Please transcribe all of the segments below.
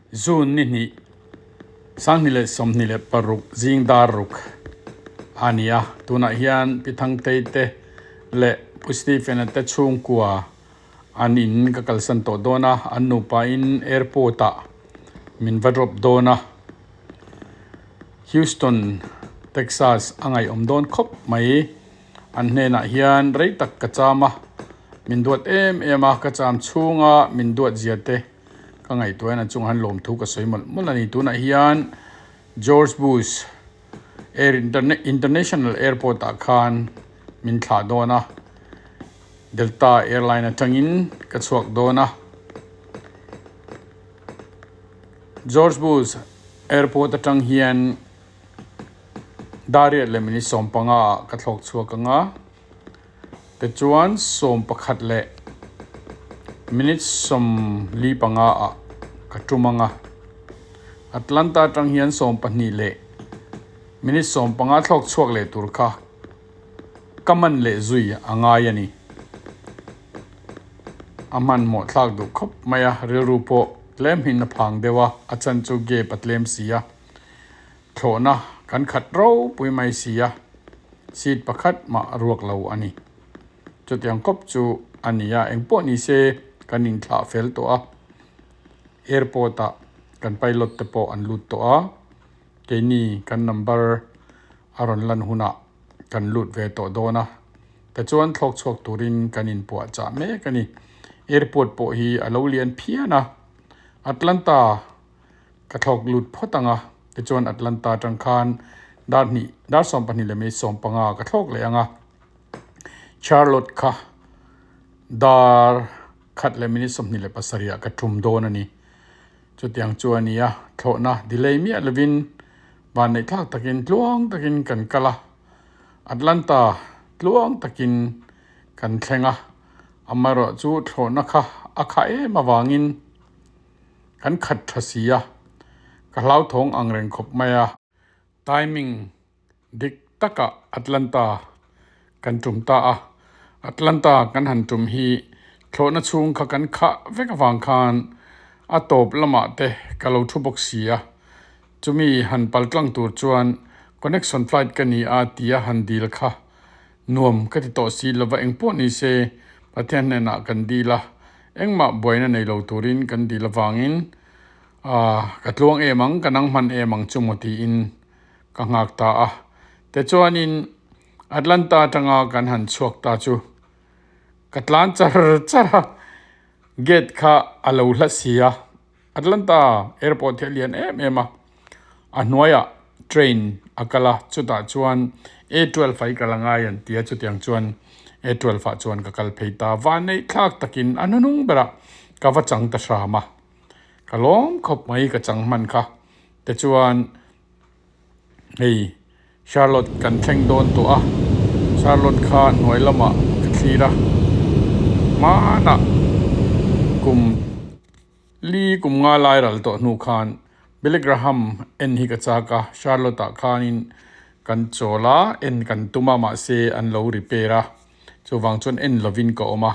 June ni hnih, 2026 zing dar ruk a ni a, tunah hian Pi Thangtei te leh Pu Stephen-a te chhungkua an in ka kalsan tawh dawn a, an nupa in airport ah min va drop dawn a, Houston, Texas a ngaihawm dawn khawp mai. An hnenah hian rei tak ka cham a, min duat em em a, ka cham chhunga min duat zia te ka ngaihtuah hian an chungah hian lawmthu ka sawi mawlh mawlh a ni. Tunah hian George Bush Air International Airport ah khan min thlah dawn a, Delta Airline atangin ka chhuak dawn a. George Bush Airport atang hian Dariat leh minute 15 ah ka thlawk chhuak ang a, tichuan 11 leh minute 45 ah ka tum ang a. Atlanta atang hian 12 leh minute 15 thlawk chhuak leh tur kha ka man leh zui a ngai a ni. A hmanhmawh thlak duh khawp mai a, rilru pawh tlem hin a phang deuh a, a chan chu gap a tlem si a. Thlawhna kan khat ropui mai si a, seat pakhat mah a ruak lo a ni. Chutiang kawp chu a ni a, engpawh ni se kan inthlah fel tawh a, airport ah kan pilot te pawh an lut tawh a, keini kan number a rawn lan hunah kan lut ve tawh dawn a, tichuan thlawk chhuak turin kan inpuahchah mek a ni. Airport pawh hi a lo lian phian a, Atlanta. Ka thlawk lut phawt ang a, tichuan Atlanta atang khan dar hnih, dar 12 leh minute 15 ka thlawk leh ang a. Charlotte kha dar khat leh minute 27 ah ka tum dawn a ni. Chutiang chu a ni a, thlawhna delay miah lovin vanneih thlak takin tluang takin kan kal a. Atlanta tluang takin kan thleng a, amaherawhchu thlawhna kha a khah em avangin, Kan khat tha si a, ka hlauthawng ang reng khawp mai a. Timing dik takah Atlanta kan tum ta a, Atlanta kan han tum hi thlawhna chhung kha kan khah vek avang khan a tawp lamah te ka lo thu bawk si a, chumi han paltlang tur chuan connection flight ka ni a tia han dil kha Nuam ka ti tawh si lova engpawh ni se Pathian hnenah kan dil a, engmah buaina nei lo turin kan dil avangin aah ka tluang em ang, ka nang hman em ang chu maw tiin ka nghak ta a. Tichuanin Atlanta atanga kan han chhuak ta chu ka tlan char char a, gate kha a lo hla si a, Atlanta airport hi a lian em em a, a hnuaiah train a kal a chutah chuan A twelve ah i kal angai an ti a chutiang chuan A twelve ah chuan ka kal phei ta vanneih thlak takin a hnunung berah ka va chang ta hram a ka lawm khawp mai ka chang hman kha tichuan hei Charlotte kan thleng dawn tawh a Charlotte kha hnuai lamah ka thlir a hmanah kum. Li kum nga lai ral tawh hnu khan Billy Graham en hi ka chak a, Charlotte ah khanin kan chawl a, en kan tum a mahse an lo repair a, chuvang chuan en lovin ka awm a,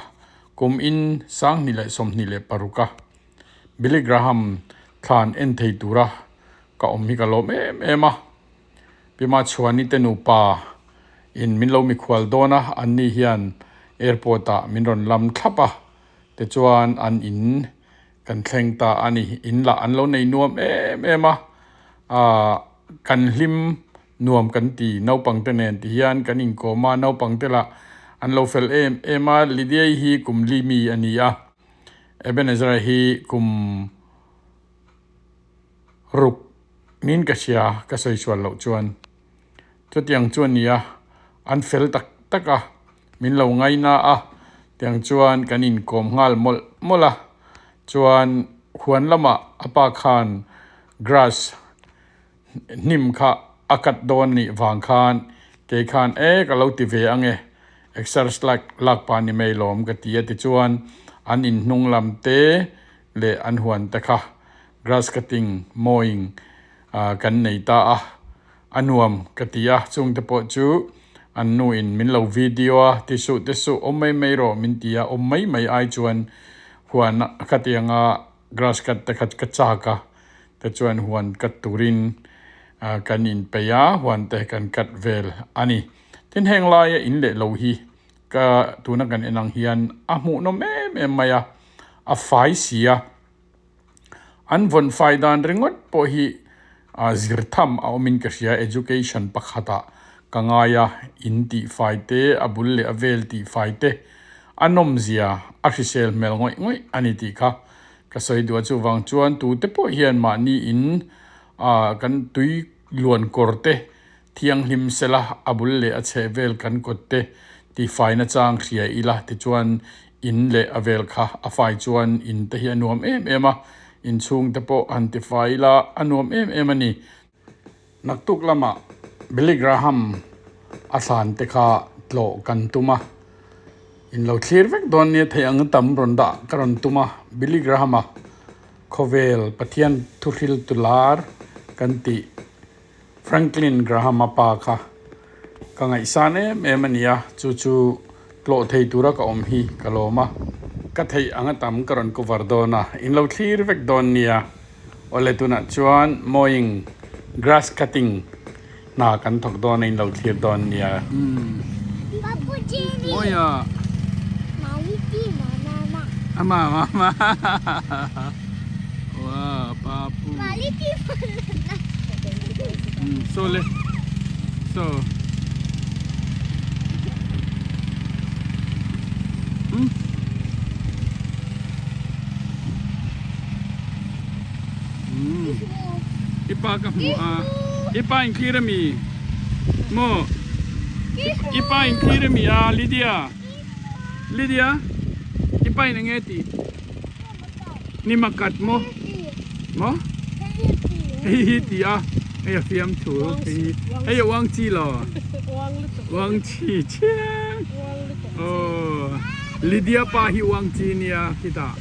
kum in 2026 a Billy Graham thlan en thei tura ka awm hi ka lawm em em a, Pi Machhuani te nupa in min lo mikhual dawn a, anni hian airport ah min rawn lam thlap a. Tichuan an in kan thleng ta a ni. In lah an lo nei nuam em em a, aah kan hlim nuam kan ti naupang te nen ti hian kan inkawm a, naupang te lah an lo fel em em a, Lydia-i hi kum li mi a ni a, Ebenezer-a hi kum ruk niin ka hria ka sawi sual loh chuan. Chutiang chu a ni a, an fel tak tak a, min lo ngaina a, tiang chuan kan inkawm nghal mawlh mawlh a, chuan huan lamah a pa khan grass hnim kha a cut dawn a nih vang khan kei khan e ka lo ti ve ang e, exercise lak lak pah ni mai lawm ka ti a tichuan an inhnung lam te leh an huan te kha grass cutting mowing kan nei ta a. A nuam ka ti a, chungte pawh chu an nu in min lo video a, ti suh te suh awm mai mai rawh min ti a, awm mai mai ai chuan huan ka ti anga grass cut te kha ka chak a, te chuan huan cut turin kan inpeih a, huan te kan cut vel a ni. Tin heng laia in leh lo hi ka tuna kan en ang hian a hmuhnawm em em mai a, a fai si a. An vawn fai dan ringawt pawh hi zir tham a awmin ka hria education pakhatah ka ngai a, in tih fai te, a bul leh a vel tih fai te a nawmzia a hrisel hmel ngawih ngawih a ni tih kha ka sawi duh a chuvang chuan tute pawh hian mahni in kan tui luan kawr te thianghlim sela a bul leh a chheh vel kan kawt te tih fai nachang hria ila tichuan In leh a vel kha a fai chuan in te hi a nuam em em a, inchhung te pawh han ti fai ila a nuam em em a ni. Naktuk lamah Billy Graham a thlan te kha tlawh kan tum a, in lo thlir vek dawn nia theih ang tam rawn dah ka rawn tum a, Billy Graham-a khawvel Pathian thuhril tu lar kan tih Franklin Graham-a pa kha ka ngaihsan em em a ni a, chu chu tlawh thei tura ka awm hi ka lawm a. Ka theih anga tam ka rawn cover dawn a, in lo thlir vek dawn nia. Awle tunah chuan mowing, grass cutting, hna kan thawk dawn a, in lo thlir dawn nia. Mawia. Ama mama. Wow, papu. So le. So. Hmm. Hmm. Ipa ka hmu a. Ipa in clear ami. Mo. Ipa in clear ami a Lydia. Lydia. Ipa in enge ti. Ni makat maw? Maw? Hei hi ti a, hei a fiam thu, hei hi, hei a uang chi lo. Uang chi chiang. Aw, Lydia pa hi uang chi nia khitah.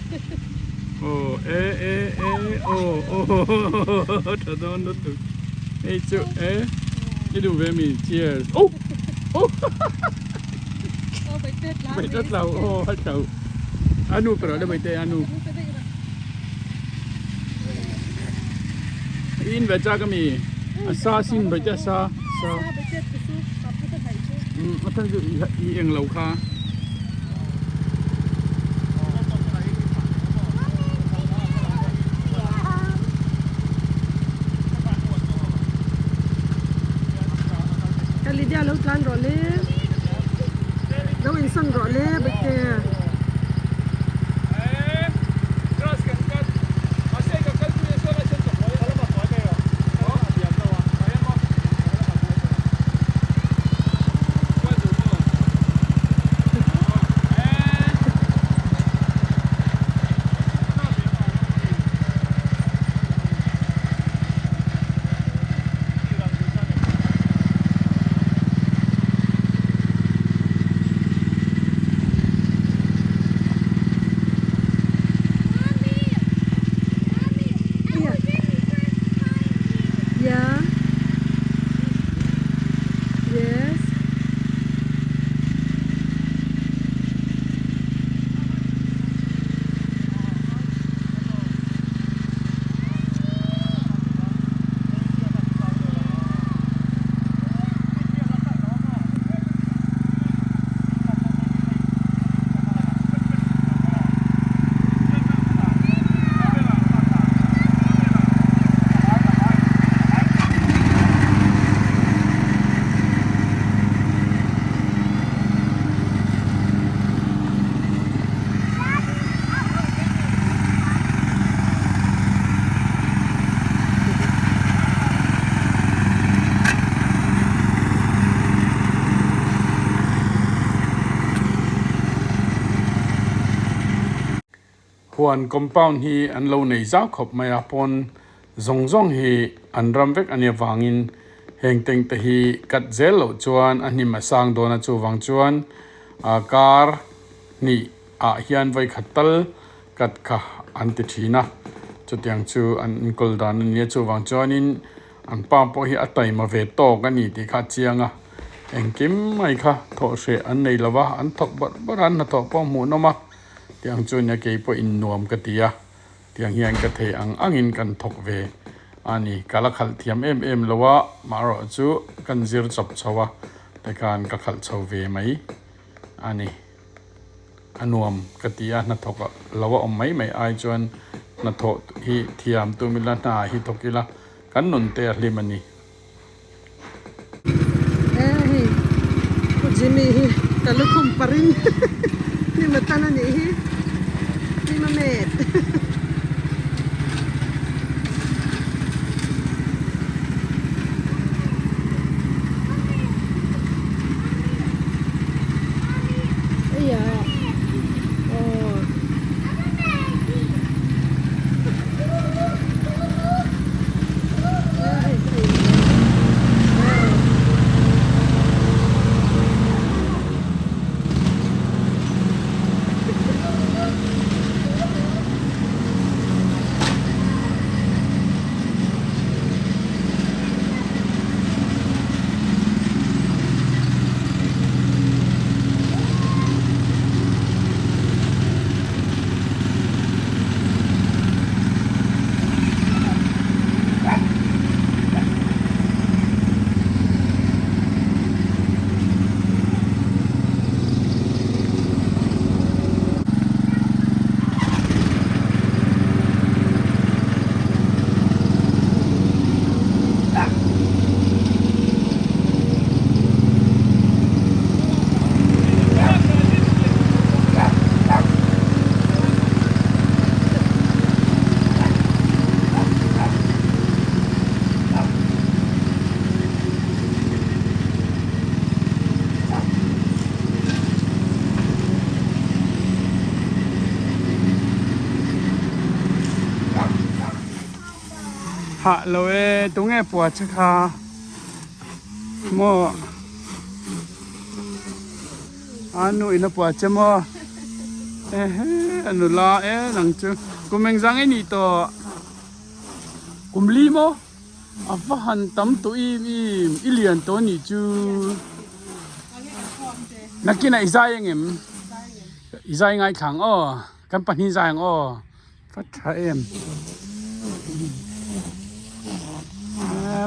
Aw, e e e aw aw tha dawn lutuk. Hei chu e, i duh ve mi? Cheers. Oh! Oh! Bai ta tlau aw a tlau. Anu pero le bai te anu. In ve cha ka mi. Asa sin bai te sa sa. A than chu i eng lo kha. Ka Lydia lo tlan rawh le. Lo insawn rawh le bete. Yeah. Yes. Huan compound hi an lo nei zau khawp mai a, pawn zawng zawng hi an ram vek a nia vangin heng teng te hi cut zel loh chuan a hnim a sang dawn a chuvang chuan car hnih ah hian vawi khat tal cut kha an ti thin a, chutiang chu an enkawl dan a nia chuvang chuanin an pa pawh hi a taima ve tawk a ni tih kha a chiang a, engkim mai kha thawh hreh an nei lo va, an thawk bawrh bawrh a, an hnathawh pawh a hmuhnawm a, tiang chu nia keipawh in nuam ka ti a, tiang hian ka thei ang angin kan thawk ve. A ni, ka la khalh thiam em em lo a, maherawh chu kan zir chawp chho a, tikhan ka khalh chho ve mai a ni. A nuam ka ti a, hnathawk lo a awm mai mai ai chuan hnathawh hi thiam tum ila, hna hi thawk ila, kan nun te a hlim a ni. He hei Pu Jimmy hi ka lukhum parin hnim a tan a nih hi hnim a met. Hah lo e, tunge pua che kha maw a nu in a pua che maw ehe a nula e nang chu kum engzang i nih tawh kum li maw a va han tam tawh im im i lian tawh a nih chu nakinah i zai angem i zai ngaithla ang aw kan pahnih zai ang aw. Ka tha em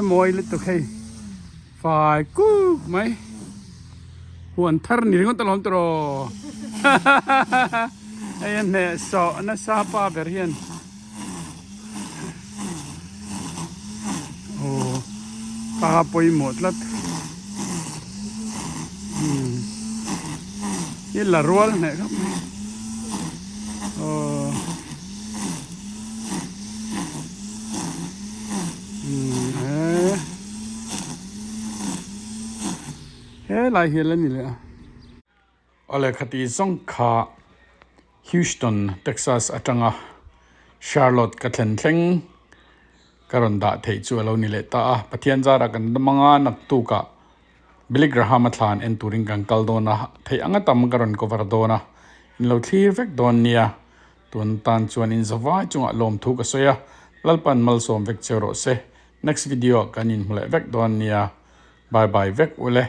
mawi lutuk hei fai kuk mai huan thar ni ringawt alawm tawh hei a hneh sawh nasa pa ber hian aw ka pawimawh tlat i la rual hneh khawp mai. Aw umm he lai hi la ni leh a. Awle khati zawng kha Houston, Texas atanga Charlotte ka thlen thleng ka rawn dah theih chu a lo ni leh ta a. Pathian zarah kan dam anga naktukah Billy Graham a thlan en turin kan kal dawn a, theih anga tam ka rawn cover dawn a, in lo thlir vek dawn nia. Tun tan chuan in zavai chungah lawmthu ka sawi a, Lalpan malsawm vek cheu rawh se. Next video ah kan inhmu leh vek dawn nia. Bye bye vek ule.